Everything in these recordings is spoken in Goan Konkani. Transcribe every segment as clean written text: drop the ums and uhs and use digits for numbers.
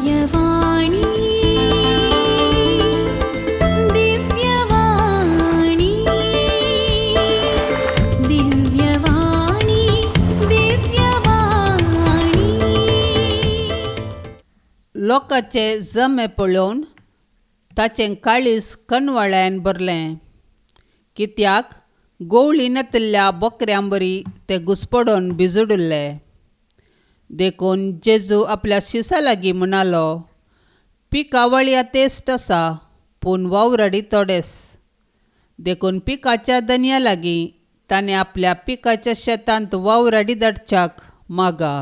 दिव्यवाणी दिव्यवाणी दिव्यवाणी दिव्यवाणी. लोकांचे जमे पळोवन ताचें काळीज कणवाळ्यान भरलें, कित्याक गोवळी नातिल्ल्या बोकऱ्यांबरी ते घुसपडून भिजुडिल्ले. देखून जेजू आपल्या शिसा लागीं म्हणालो, पिकावळया तेस्ट आसा पूण वावराडी थोडेस. देखून पिकाच्या दनया लागीं ताणें आपल्या पिकाच्या शेतांत वावराडी धाडच्याक मागा.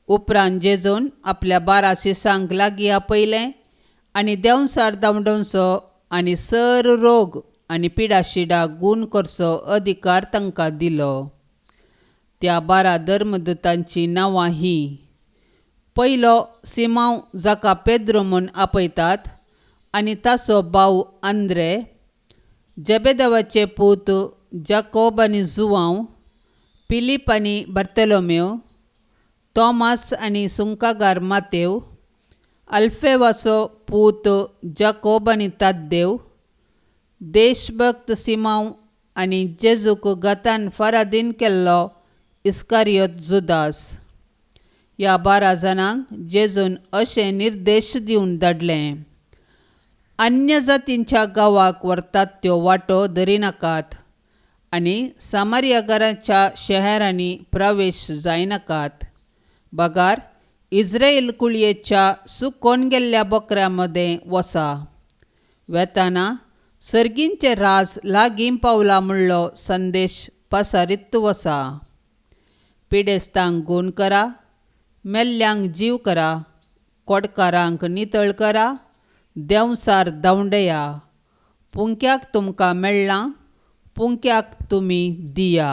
उपरांत जेजून आपल्या 12 शिसांक लागीं आपयलें आनी देंवसार धांवडोवचो आनी सर रोग आनी पिडाशिडा गूण करचो अधिकार तांकां दिलो. त्या 12 धर्मदूतांचीं नांवां हीं: पयलो सिमांव, जाका पेद्रो म्हूण आपयतात, आनी ताचो भाव आंद्रे, जेबेदेवाचे पूत जाकोब आनी जुवांव, फिलीप आनी बार्तोलोमेव, तॉमास आनी सुंकागार मातेव, अल्फेवाचो पूत जाकोब आनी ताद्देव, देशभक्त सिमांव आनी जेजूक गतान फारादीन केल्लो इस्कारियोत जुदास. ह्या 12 जाणांक जेजून अशें निर्देश दिवन धाडलें, अन्य जातींच्या गांवाक व्हरतात त्यो वाटो धरिनाकात आनी सामारियागाराच्या शहरांनी प्रवेश जायनाकात, बगार इस्रायल कुळयेच्या सुकोन गेल्ल्या बोकऱ्यां मदें वसा. वेताना सर्गींचें राज लागीं पावला म्हणलो संदेश पसारीत वसा. पिडेस्तांक गूण करा, मेल्ल्यांक जीव करा, कोडकारांक नितळ करा, देंवसार धांवडया. पुंक्याक तुमकां मेळ्ळां, पुंक्याक तुमी दिया.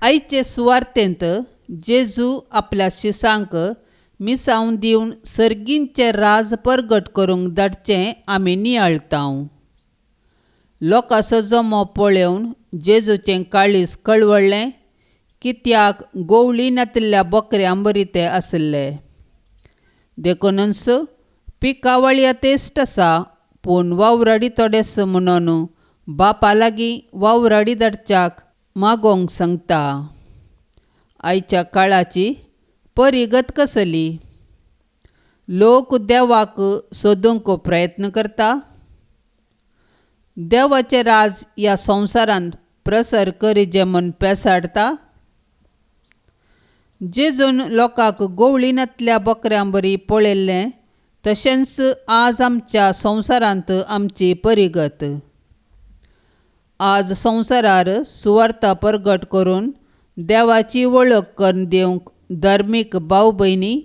आयचे सुवार्तेंत जेजू आपल्या शिसांक मिसांव दिवन सर्गींचें राज परगट करूंक धाडचें आमी नियाळतांव. लोकांचो जमो पळोवन जेजूचें काळीज कळवळ्ळें, कित्याक गोवळी नातिल्ल्या बोकऱ्यां बरी ते आशिल्ले. देखूनच पिकावळया तेस्ट आसा पूण वावराडी थोडेस म्हणून बापा लागीं वावराडी धाडच्याक मागोवंक सांगता. आयच्या काळाची परिगत कसली? लोक देवाक सोदूंक प्रयत्न करता. देवाचें राज ह्या संवसारांत प्रसर करीजे म्हूण पेसाडटा. जेजून लोकांक गोवळी नातल्या बोकऱ्यां बरी पळयल्लें, तशेंच आज आमच्या संवसारांत आमची परिगत. आज संवसारार सुवार्ता परगट करून देवाची वळख करून दिवंक धर्मीक भाव भयणी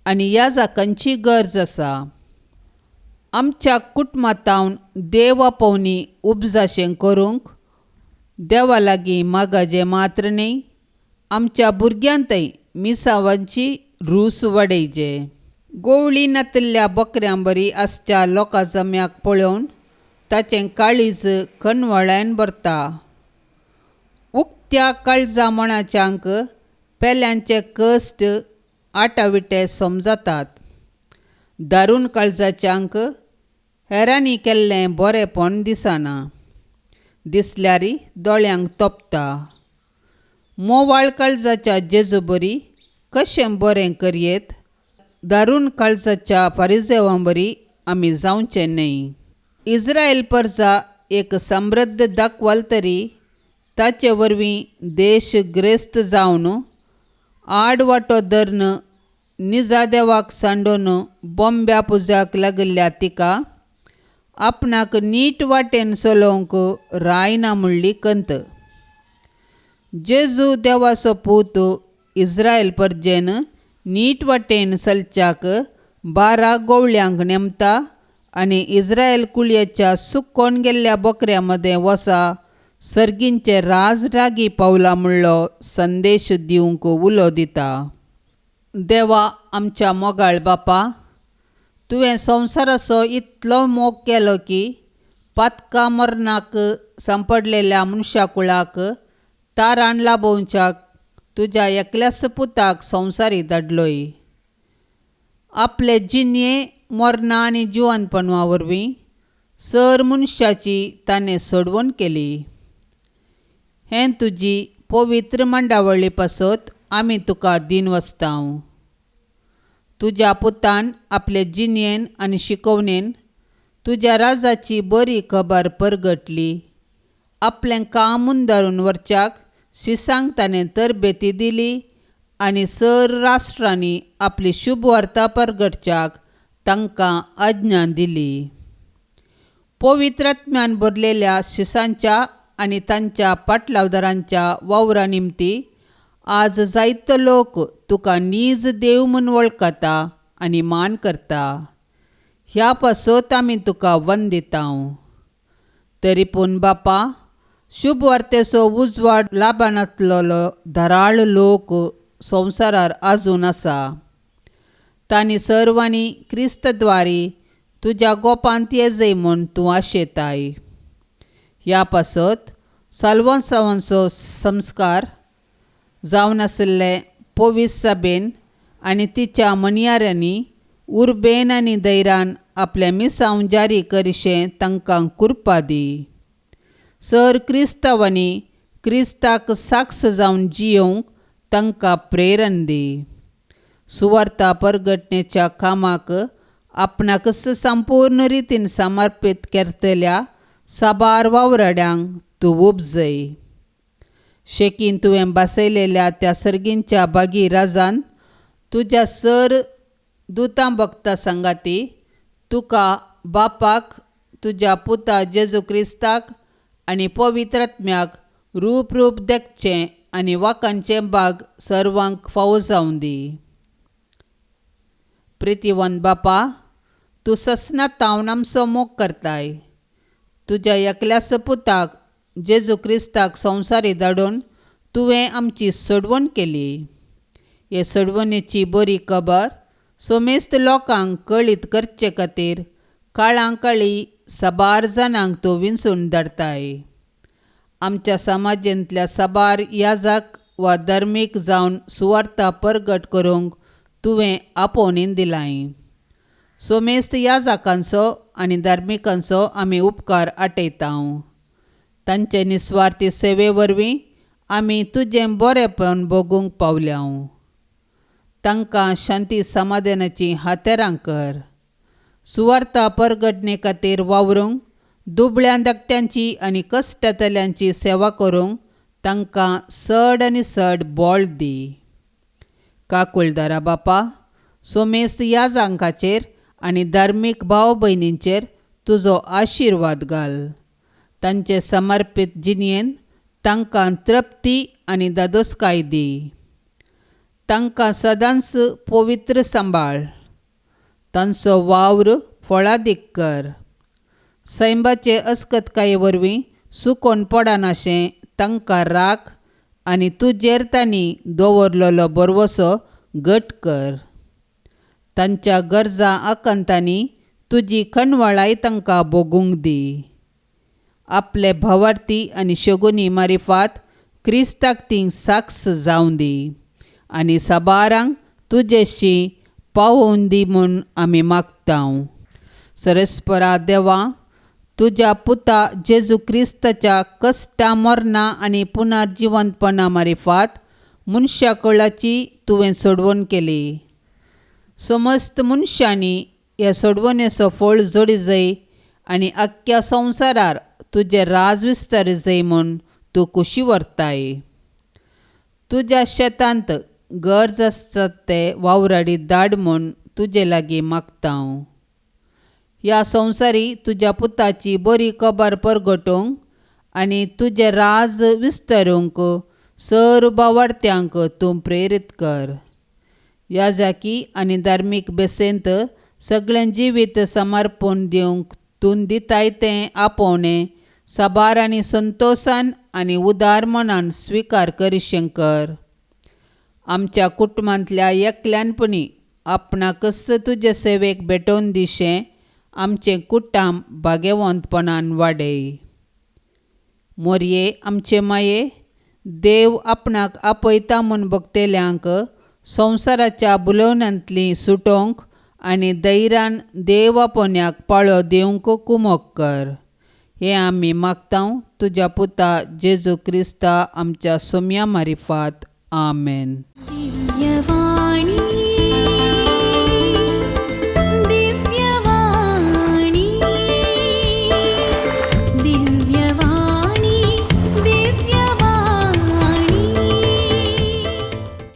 आनी याजकांची गरज आसा. आमच्या कुटुंबांतावन देव आपोवणी उपजाशें करूंक देवा लागीं मागाजें मात्र न्हय, आमच्या भुरग्यांतय मिसावांची रूस वाडयजे. गोवळी नातिल्ल्या बोकऱ्यां बरी आसच्या लोकां जम्याक पळोवन ताचें काळीज कणवळ्यान भरता. उक्त्या काळजा मणाच्यांक पेल्यांचे कश्ट आटाविटे समजतात. दारून काळजाच्यांक हेरांनी केल्लें बरेंपण दिसना, दिसल्यार दोळ्यांक तोपता. मोवाळ काळजाच्या जेजू बरी कशें बरें करयेत, दारून काळजाच्या फारिजेवां बरी आमी जावचें न्हय. इस्रायल परजा एक समृद्ध दाखवाल तरी ताचे वरवीं देश ग्रेस्त जावन आड वाटो धरून निजा देवाक सांडून बोंब्या पुजाक लागिल्ल्या तिका आपणाक नीट वाटेन चलोवंक रायना म्हणली कंत. जेजू देवाचो पूत इस्रायल परजेन नीट वाटेन चलच्याक 12 गोवळ्यांक नेमता आनी इस्रायल कुळयेच्या सुकोन गेल्ल्या बोकऱ्यां मदें वसा सर्गींचें राज रागी पावला म्हणलो संदेश दिवंक उलो दिता. देवा आमच्या मोगाळ बापा, तुवें संवसाराचो इतलो मोग केलो की पातका मरणाक सांपडलेल्या मनशाकुळाक तारान लाभोवच्याक तुज्या एकल्याच पुताक संवसारी धाडलोय. आपले जिणये मरणां आनी जिवनपणा वरवीं सर मनशाची ताणें सोडवण केली. हें तुजी पवित्र मांडावळी पासत आमी तुका दीन वसतांव. तुज्या पुतान आपले जिणयेन आनी शिकवणेन तुज्या राजाची बरी खबर परगटली. आपलें काम मुंदारून व्हरच्याक शिसांक ताणें तरबेती दिली आनी सर राष्ट्रांनी आपली शुभवार्ता परगटच्याक तांकां आज्ञा दिली. पवित्र आत्म्यान भरलेल्या शिसांच्या आनी तांच्या पाटलावदारांच्या वावरा निमती आज जायतो लोक तुका नीज देव म्हूण वळखता आनी मान करता. ह्या पासत आमी तुका वंदितांव. तरी पूण बापा, शुभवार्तेचो उजवाड लाभानातलेलो धाराळ लोक संवसारार आजून आसा. तांणी सर्वांनी क्रिस्तद्वारी तुज्या गोपांत येजय म्हूण तूं आशेताय. ह्या पासत साल्वांसावांचो संस्कार जावन आशिल्ले पवित्र सभेन आनी तिच्या मनयाऱ्यांनी उर्बेन आनी धैर्यान आपलें मिसांव जारी करिशें तांकां कृपा दी. सर क्रिस्तांवांनी क्रिस्ताक साक्ष जावन जियोवंक तांकां प्रेरण दी. सुवार्ता परगटणेच्या कामाक आपणाकच संपूर्ण रितीन समर्पीत करतल्या साबार वावराड्यांक तूं उपजय. शेकीन तुवें बसयलेल्या त्या सर्गींच्या बागी राजान तुज्या सर दुतां भक्ता सांगाती तुका बापाक, तुज्या पुता जेजू क्रिस्ताक आनी पवित्र आत्म्याक रूप रूप देखचें आनी वाकांचें बाग सर्वांक फावो जावं दी. प्रितीवंत बापा, तूं ससना तावन आमचो मोग करताय. तुज्या एकल्याच पुताक जेजू क्रिस्ताक संवसारी धाडून तुवें आमची सोडवण केली. हे सोडवणेची बरी खबर समेस्त लोकांक कळीत करचे खातीर काळांकाळी साबार जाणांक तूं विंचून धाडताय. आमच्या समाजांतल्या साबार याजक वा धर्मीक जावन सुवार्ता परगट करूंक तुवें आपोवणें दिलाय. समेस्त याजकांचो आनी धार्मिकांचो आमी उपकार आटयतांव. तांचे निस्वार्थी सेवे वरवीं आमी तुजें बरेंपण भोगूंक पावल्यांव. तांकां शांती समाधानाची हातेरां कर. सुवार्ता परगटणे खातीर वावरूंक, दुबळ्या धाकट्यांची आनी कश्टांतल्यांची सेवा करूंक तांकां चड आनी चड बळ दी. काकुळदारा बापा, सोमेस्त याजांकाचेर आनी धार्मीक भाव भयणींचेर तुजो आशिर्वाद घाल. तांचे समर्पीत जिणयेन तांकां तृप्ती आनी दादोसकाय दी. तांकां सदांच पवित्र सांबाळ. तांचो वावर फळादीक कर. सैमाचे अस्कतकाये वरवीं सुकोन पडनाशें तांकां राख आनी तुजेर तांणी दवरलेलो भरवसो घट कर. तांच्या गरजां आकांतांनी तुजी खणवळाय तांकां भोगूंक दी. आपले भावार्थी आनी शगुनी मारिफात क्रिस्ताक ती साक्ष जावं दी आनी साबारांक तुजेशी पावोवन दी म्हूण आमी मागतांव. सरस्परा देवा, तुज्या पुता जेजू क्रिस्ताच्या कश्टां मरणां आनी पुनर्जिवंतपणा मारिफात मनशा कुळाची तुवें सोडवण केली. समस्त मनशांनी ह्या सोडवणेचो फळ जोडी जाय आनी आख्ख्या संवसारार तुजें राज विस्तार जाय म्हूण तूं खुशी व्हरताय. तुज्या शेतांत गरज आसतात ते वावराडी धाड म्हूण तुजे लागीं मागतांव. ह्या संवसारी तुज्या पुताची बरी खबर परगटोवंक आनी तुजें राज विस्तारूंक सर बावार्थ्यांक तूं प्रेरीत कर. याजाकी आनी धार्मीक बेसेंत सगळें जिवीत समर्पण दिवंक तूं दिताय तें आपोवणें साबार आनी संतोशान आनी उदार मनान स्विकार करिशें कर. आमच्या कुटुंबांतल्या एकल्यानपणी आपणाकच तुजे सेवेक भेटोवन दिशें आमचें कुटुंब भागेवंतपणान वाडय. मोरये आमचे माये, देव आपणाक आपयता म्हूण भोगतेल्यांक संवसाराच्या बुलोवण्यांतलीं सुटोवंक आनी धैर्यान देव आपोवण्याक पाळो दिवंक कुमोक कर. हें आमी मागता तुज्या पुता जेजू क्रिस्ता आमच्या सोम्या मारिफात. आमेन. दिव्यवाणी.